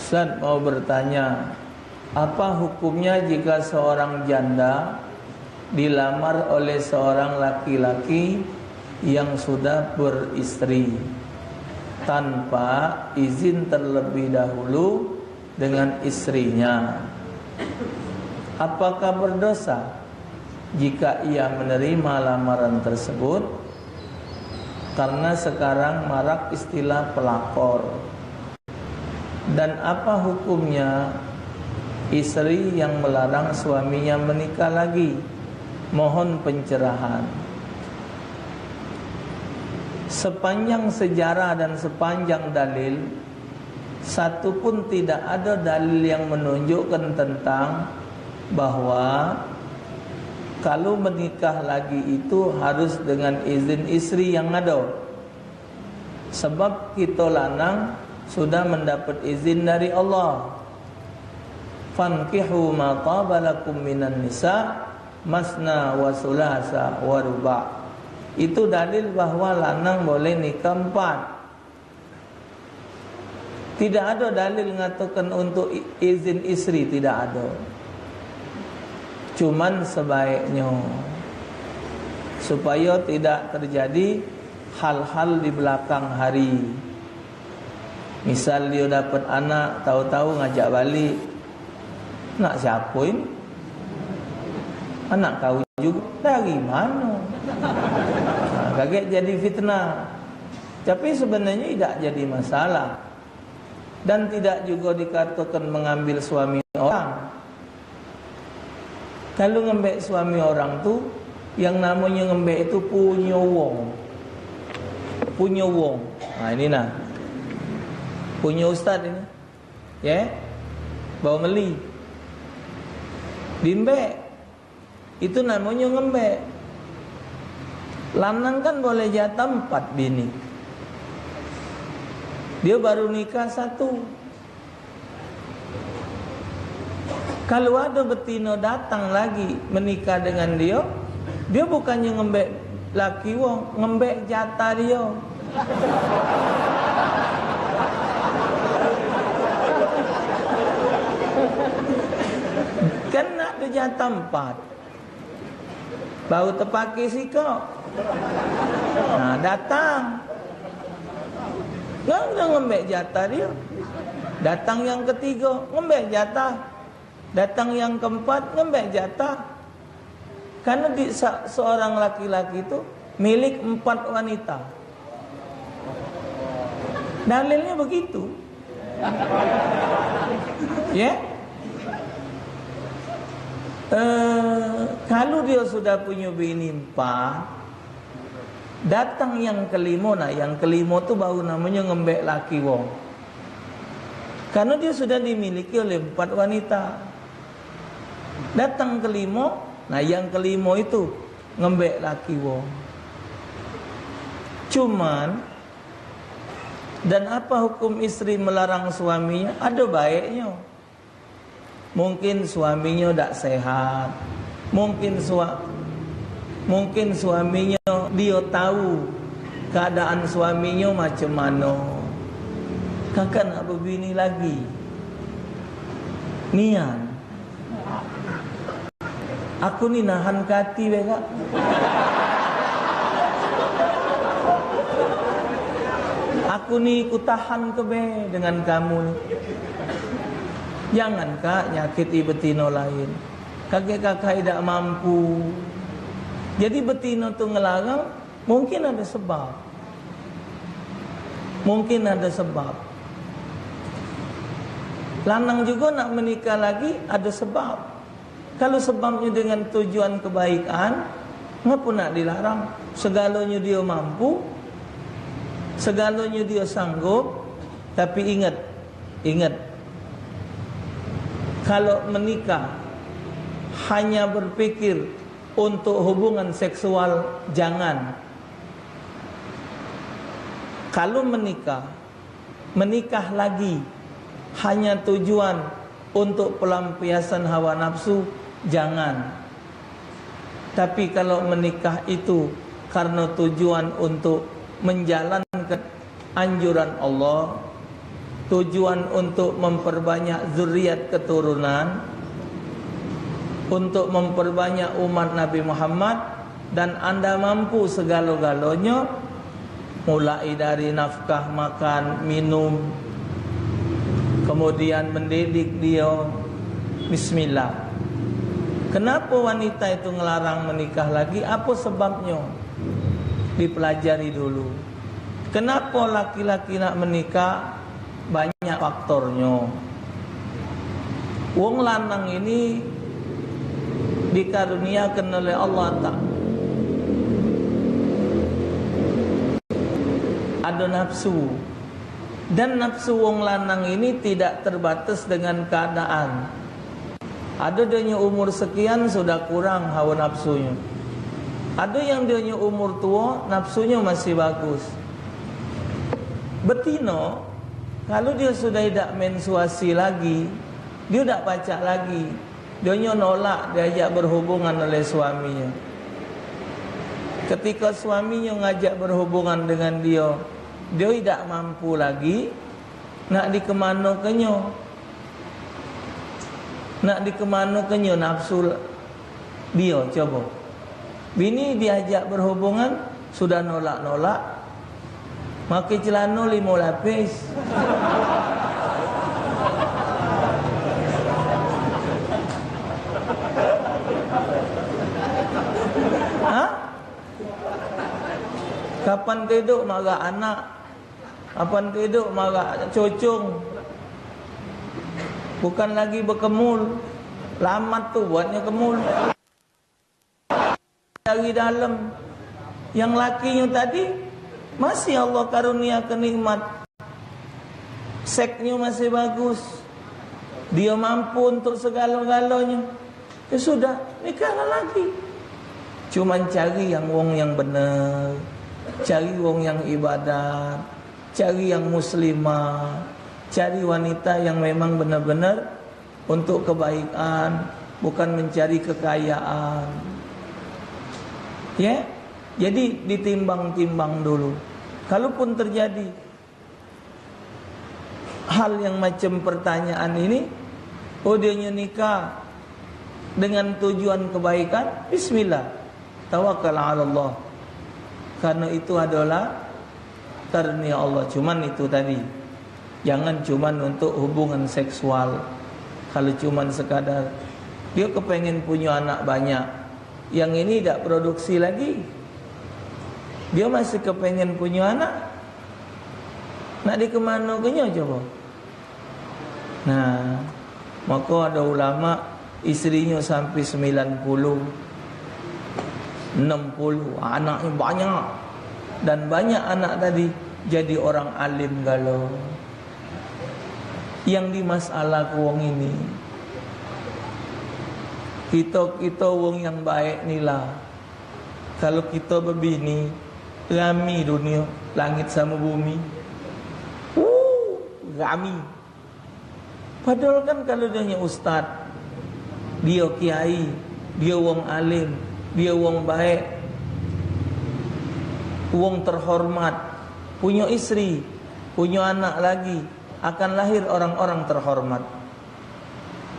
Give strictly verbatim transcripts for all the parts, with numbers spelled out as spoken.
Ustaz mau bertanya, apa hukumnya jika seorang janda dilamar oleh seorang laki-laki yang sudah beristri tanpa izin terlebih dahulu dengan istrinya? Apakah berdosa jika ia menerima lamaran tersebut? Karena sekarang marak istilah pelakor. Dan apa hukumnya istri yang melarang suaminya menikah lagi? Mohon pencerahan. Sepanjang sejarah dan sepanjang dalil, satu pun tidak ada dalil yang menunjukkan tentang bahwa kalau menikah lagi itu harus dengan izin istri yang ada. Sebab kita lanang sudah mendapat izin dari Allah. "Fankihu ma taba lakum minan nisa masna wa sulasa wa ruba." Itu dalil bahwa lanang boleh nikah empat. Tidak ada dalil ngatakan untuk i-, izin istri, tidak ada. Cuman sebaiknya supaya tidak terjadi hal-hal di belakang hari. Misal dia dapat anak, tahu-tahu ngajak balik. Anak siapa ini? Anak kau juga. Dari mana? Ha, kaget jadi fitnah. Tapi sebenarnya tidak jadi masalah. Dan tidak juga dikatakan mengambil suami orang. Kalau ngembek suami orang tu, yang namanya ngembek itu punyo wong. Punyo wong. Nah, ini nah. Punyo ustaz ini. Ya. Bawa meli. Dimbek. Itu namanya ngembek. Lanang kan boleh jatah empat bini. Dia baru nikah satu. Kalau ada betino datang lagi menikah dengan dia, dia bukannya ngembek laki wong, ngembek jatah dia. Kan nak ada jatah empat. Baru tepake sikok. Nah, datang. Nggak, nggak ngembek jatah dia. Datang yang ketiga, ngembek jatah. Datang yang keempat, ngembek jatah. Karena di, sa-, seorang laki-laki itu milik empat wanita. Dalilnya begitu. Ya? Eh, kalau dia sudah punya bini empat, datang yang kelima, nah, yang kelima tu baru namanya ngembek laki wong. Karena dia sudah dimiliki oleh empat wanita. Datang kelima, nah, yang kelima itu ngembek laki wong. Cuman, dan apa hukum istri melarang suaminya? Ada baiknya. Mungkin suaminya dak sehat. Mungkin sua-, mungkin suaminya dia tahu keadaan suaminya macam mana. Kakak nak berbini lagi. Nian. Aku ni nahan ke hati be, Kak. Aku ni ku tahan ke be dengan kamu ni. Jangan, Kak, nyakiti betino lain. Kagek kakak idak mampu. Jadi betino tu ngelarang, mungkin ada sebab. Mungkin ada sebab. Lanang juga nak menikah lagi, ada sebab. Kalau sebabnya dengan tujuan kebaikan, ngapa nak dilarang? Segalanya dia mampu, segalanya dia sanggup, tapi ingat, ingat, kalau menikah hanya berpikir untuk hubungan seksual, jangan. Kalau menikah, menikah lagi hanya tujuan untuk pelampiasan hawa nafsu, jangan. Tapi kalau menikah itu karena tujuan untuk menjalankan anjuran Allah, Tujuan untuk memperbanyak zuriat keturunan, untuk memperbanyak umat Nabi Muhammad, dan anda mampu segalo-galonyo, mulai dari nafkah makan, minum, kemudian mendidik dia. Bismillah. Kenapa wanita itu ngelarang menikah lagi? Apa sebabnya? Dipelajari dulu. Kenapa laki-laki nak menikah? Banyak faktornya. Wong lanang ini dikaruniakan oleh Allah tak ada nafsu. Dan nafsu wong lanang ini tidak terbatas dengan keadaan. Ada dia nyo umur sekian sudah kurang hawa nafsunyo. Ada yang dia nyo umur tua, nafsunyo masih bagus. Betino, kalau dia sudah tidak menstruasi lagi, dia tidak pacak lagi. Dia nyo nolak diajak berhubungan oleh suaminyo. Ketika suaminyo ngajak berhubungan dengan dia, dia tidak mampu lagi, nak dikemano kenyo? Nak dikemano kenyo nafsu dia, coba? Bini diajak berhubungan, sudah nolak-nolak, make celano limo lapis. Hah? Kapan tiduk marah anak? Kapan tiduk marah cucung? Bukan lagi bekemul. Lamat tu buatnya kemul. Dari dalam. Yang lakinyo tadi masih Allah karuniakan nikmat. Seksnyo masih bagus. Dia mampu untuk segalo-galonyo. Ya sudah, nikahlah lagi. Cuman cari yang wong yang benar, cari wong yang ibadat, cari yang muslimah, cari wanita yang memang benar-benar untuk kebaikan, bukan mencari kekayaan. Ya, jadi ditimbang-timbang dulu. Kalaupun terjadi hal yang macam pertanyaan ini, oh, dia nyo nikah dengan tujuan kebaikan, bismillah, tawakal ala Allah. Karena itu adalah karunia Allah. Cuman itu tadi, jangan cuman untuk hubungan seksual. Kalau cuman sekadar dia kepengen punya anak banyak, yang ini dak produksi lagi, dia masih kepengen punya anak, nak dikemano kenyo coba? Nah, maka ada ulama, isterinyo sampai sembilan puluh, enam puluh, anaknyo banyak. Dan banyak anak tadi jadi orang alim galo. Yang dimasalahke wong ini, kito-kito wong yang baik ni lah, kalu kito bebini, rami dunia, langit samo bumi. Uh, rami. Padahal kan kalu dia nyo ustad, dia kiai, dia wong alim, dia wong baik, wong terhormat, punyo istri, punyo anak lagi, akan lahir orang-orang terhormat.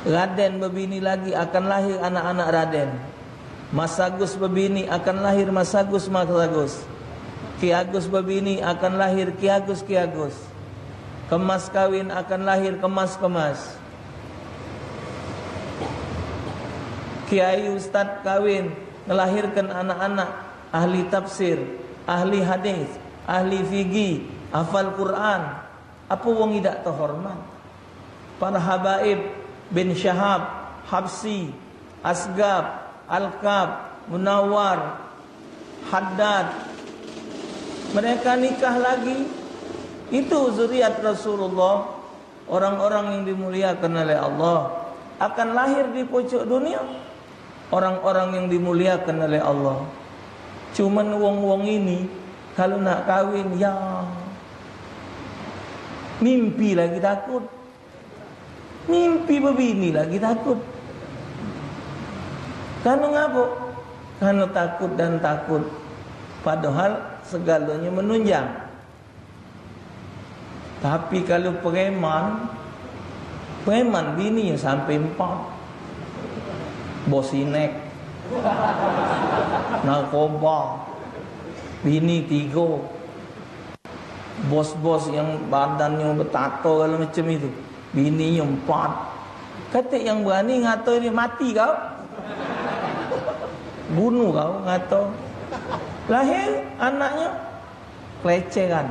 Raden bebini lagi, akan lahir anak-anak raden. Mas Agus bebini, akan lahir Mas Agus, Mas Agus. Ki Agus bebini, akan lahir Ki Agus, Ki Agus. Kemas kawin, akan lahir kemas-kemas. Kiai ustad kawin, ngelahirkan anak-anak ahli tafsir, ahli hadis, ahli fikih, hafal Quran. Apa wong idak terhormat? Para habaib bin Syahab, Habsyi, Asgab, Alkab, Munawar, Haddad. Mereka nikah lagi. Itu zuriat Rasulullah. Orang-orang yang dimuliakan oleh Allah akan lahir di pucuk dunia. Orang-orang yang dimuliakan oleh Allah. Cuman wong-wong ini, kalu nak kawin, ya, mimpi lagi takut. Mimpi bebini lagi takut. Karena ngapo? Karena takut dan takut. Padahal segalanya menunjang. Tapi kalu preman, preman bininyo sampe empat. Bos sinek, narkoba, bini tigo. Bos-bos yang badannyo betato segalo macem itu, bininyo empat. Katek yang berani ngato ini, mati kau. Bunuh kau, ngato. Lahir anaknyo, kelecehan.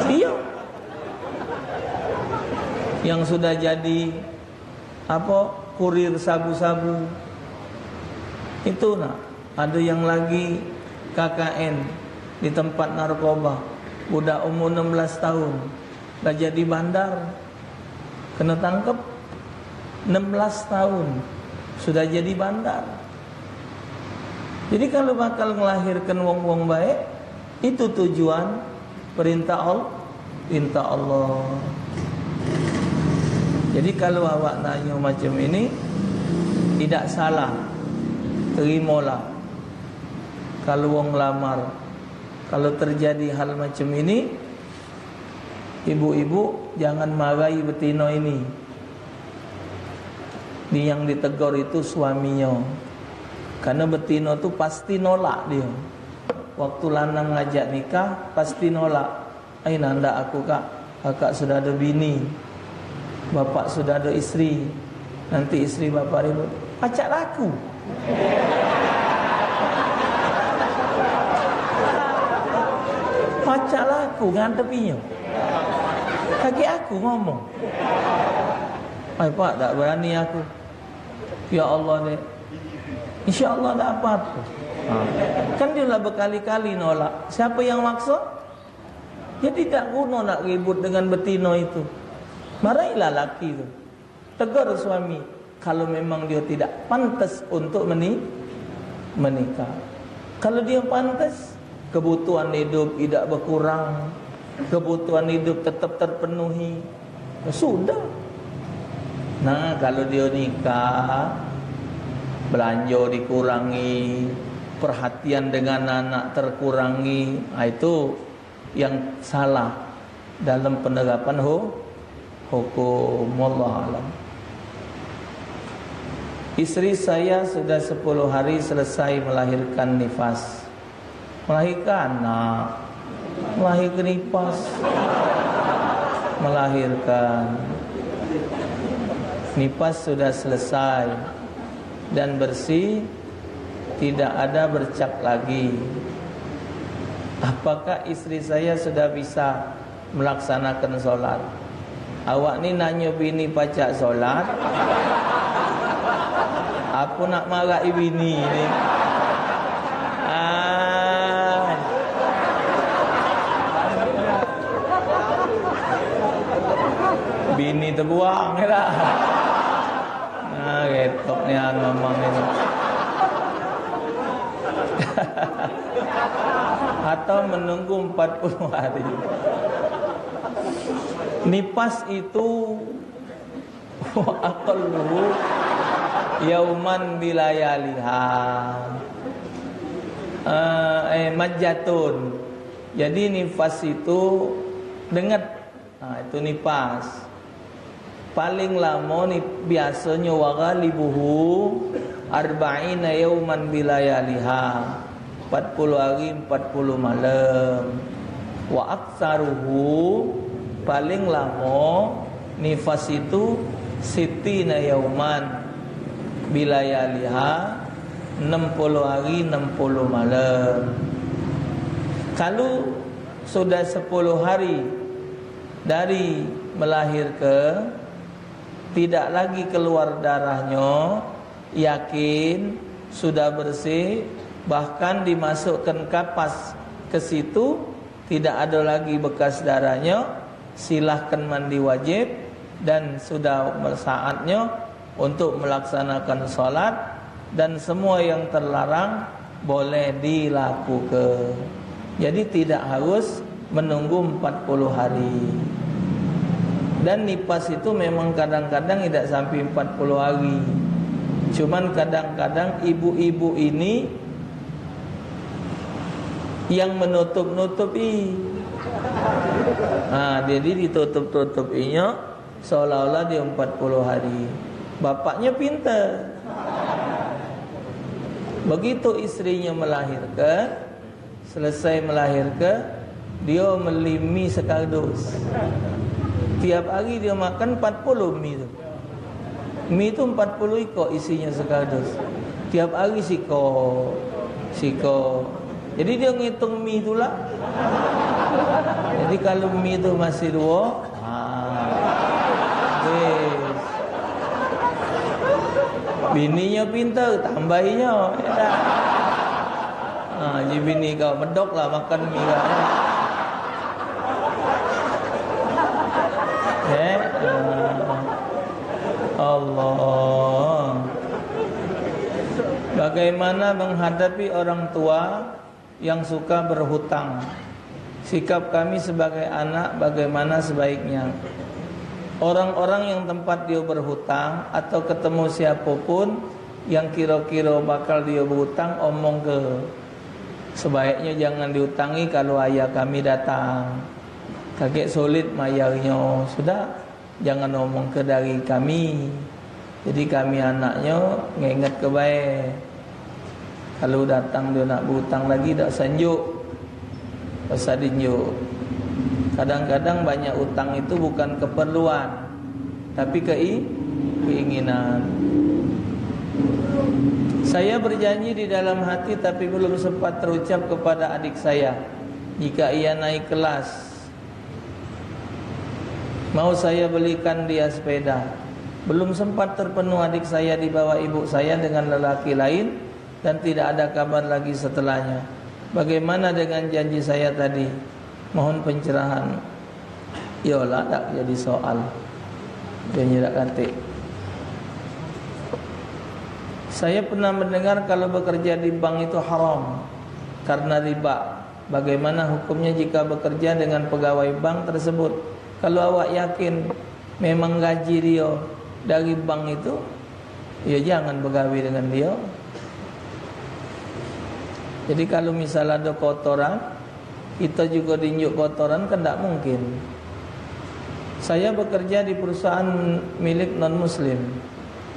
Iyo. Yang sudah jadi, apo, kurir sabu-sabu. Itu, nak. Ado yang lagi K K N di tempat narkoba. Budak umur enam belas tahun. Dah jadi bandar. Kena tangkep. Enam belas tahun. Sudah jadi bandar. Jadi, kalu bakal ngelahirkan wong-wong baik, itu tujuan perintah Allah, perintah Allah. Jadi, kalu awak nanyo macam ini, tidak salah. Terimolah. Kalu wong lamar, kalu terjadi hal macam ini, ibu-ibu jangan marahi betino ini. Ni yang ditegor itu suaminyo. Karena betino tu pasti nolak dio. Waktu lanang ngajak nikah, pasti nolak. "Ai, nandak aku, Kak. Kakak sudah ado bini. Bapak sudah ado istri. Nanti istri bapak ribut." Pacak laku. Pacak laku ngadepinyo. Kagek aku ngomong. "Ai, Pak, dak berani aku." "Ya Allah, Dek. Insya Allah dak apa-apa." Ha. Kan dio lah berkali-kali nolak. Siapa yang maksa? Jadi dak guno nak ribut dengan betino itu. Marahilah laki tu. Tegur suami, kalau memang dio tidak pantas untuk meni-, menikah. Kalau dio pantas, kebutuhan hidup tidak berkurang, kebutuhan hidup tetap terpenuhi. Ya sudah. Nah, kalau dio nikah, belanjo dikurangi, perhatian dengan anak terkurangi, ah, itu yang salah dalam penerapan hu-, hukum. Wallahu alam. Istri saya sudah sepuluh hari selesai melahirkan nifas. Melahirkan anak. Melahirkan nifas. Melahirkan. Nifas sudah selesai dan bersih, tidak ada bercak lagi. Apakah istri saya sudah bisa melaksanakan solat? Awak ni nanyo bini pacak solat, apo nak marai bini ni? Ah. Bini tebuang, ya tak? Nah, getok nian mamang ini. Atau menunggu empat puluh hari. Nifas itu aqalluhu yauman bilayaliha. Eh, eh, majatun. Jadi nifas itu denget. Nah, itu nifas. Paling lamo ni biasonyo wa ghalibuhu arba'ina yauman bilayaliha. Empat puluh hari, empat puluh malam. Wa aksaruhu, paling lamo nifas itu sittina yauman bilayaliha, enam puluh hari, enam puluh malam. Kalu sudah sepuluh hari dari melahirke, tidak lagi keluar darahnyo, yakin sudah bersih, bahkan dimasukkan kapas ke situ, tidak ada lagi bekas darahnyo, silahkan mandi wajib, dan sudah saatnyo untuk melaksanakan salat, dan semua yang terlarang boleh dilakuke. Jadi, tidak harus menunggu empat puluh hari. Dan nifas itu memang kadang-kadang tidak sampai empat puluh hari. Cuman kadang-kadang ibu-ibu ini yang menutup-nutupi. Ha, jadi ditutup-tutup inyo seolah-olah dia empat puluh hari. Bapaknya pinter. Begitu istrinya melahirkan, selesai melahirkan, dia meli mi sekardus. Tiap hari dia makan empat puluh mi tu. Mi tu empat puluh ikok isinya sekardus. Tiap hari sikok, sikok. Jadi dia ngitung mi tu lah. Jadi kalau mi tu masih duo, ha, habis. Bininyo pinter, tambahinyo. Ya dah. Ha, ji bini kau medok lah makan mi kau. Eh, ha. Allah. Bagaimana menghadapi orang tua yang suka berhutang? Sikap kami sebagai anak bagaimana sebaiknya? Orang-orang yang tempat dia berhutang atau ketemu siapa pun yang kira-kira bakal dia berhutang, omong ke. Sebaiknya jangan diutangi kalau ayah kami datang. Kagek sulit mayarnyo. Sudah, jangan omong ke dari kami. Jadi kami anaknyo nginget ke bae. Kalau datang dia nak berutang lagi, dak senjuk. Pasal dinjuk. Kadang-kadang banyak utang itu bukan keperluan, tapi kei-, keinginan. Saya berjanji di dalam hati, tapi belum sempat terucap kepada adik saya. Jika ia naik kelas, mau saya belikan dia sepeda. Belum sempat terpenuh adik saya dibawa ibu saya dengan lelaki lain dan tidak ada kabar lagi setelahnya. Bagaimana dengan janji saya tadi? Mohon pencerahan. Yolah, tak jadi soal. Janji tak katik. Saya pernah mendengar kalau bekerja di bank itu haram karena riba. Bagaimana hukumnya jika bekerja dengan pegawai bank tersebut? Kalau awak yakin memang gaji dia dari bank itu, ya jangan begawe dengan dia. Jadi kalau misal ada kotoran, kita juga dinjuk kotoran kan tak mungkin. Saya bekerja di perusahaan milik non-muslim.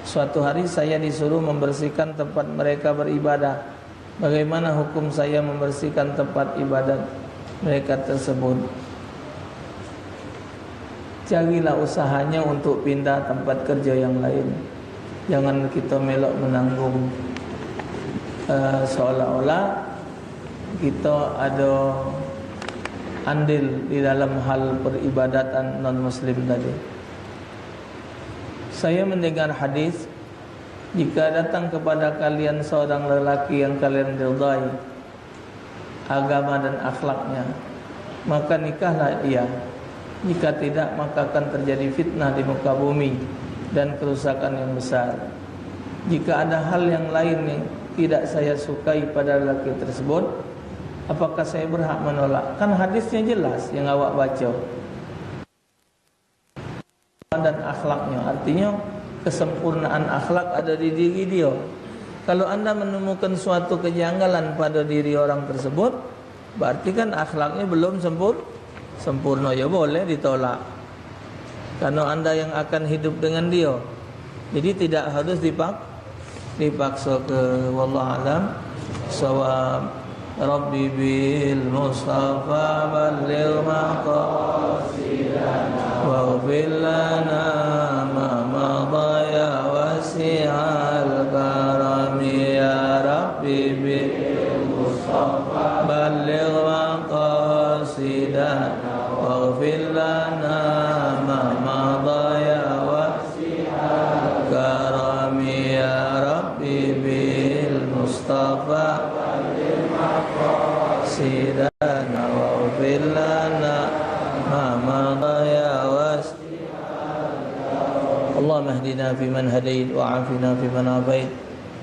Suatu hari saya disuruh membersihkan tempat mereka beribadah. Bagaimana hukum saya membersihkan tempat ibadat mereka tersebut? Carilah usahanya untuk pindah tempat kerja yang lain. Jangan kita melok menanggung, eh, seolah-olah kita ada andil di dalam hal peribadatan non-muslim tadi. Saya mendengar hadis, "Jika datang kepada kalian seorang lelaki yang kalian ridai agama dan akhlaknya, maka nikahlah ia. Jika tidak, maka akan terjadi fitnah di muka bumi dan kerusakan yang besar." Jika ada hal yang lain yang tidak saya sukai pada lelaki tersebut, apakah saya berhak menolak? Kan hadisnya jelas yang awak baca. Dan akhlaknya, artinya kesempurnaan akhlak ada di diri dia. Kalau anda menemukan suatu kejanggalan pada diri orang tersebut, berarti kan akhlaknya belum sempur-, sempurna. Ya boleh ditolak. Karena anda yang akan hidup dengan dia. Jadi tidak harus dipak-, dipaksa ke. Wallahu alam sawab. Rabbi bil Mustafa balligh maqasidana waghfir lana ma madha ya wasi'al karami. Ya Rabbi bil Mustafa balligh maqasidana waghfir lana ma madha ya wasi'al karami. Ya Rabbi bil Mustafa balligh maqasidana waghfir lana ma madha ya wasi-, Allahumma ihdina fiman hadait wa afina fiman afait.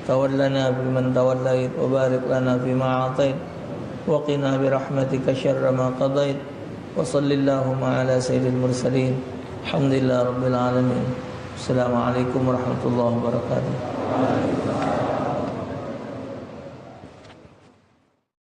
تولنا فيمن توليت وبارك لنا فيما أعطيت وقنا برحمتك شر ما قضيت وصل اللهم على سيد المرسلين. الحمد لله رب العالمين. السلام عليكم ورحمة الله وبركاته.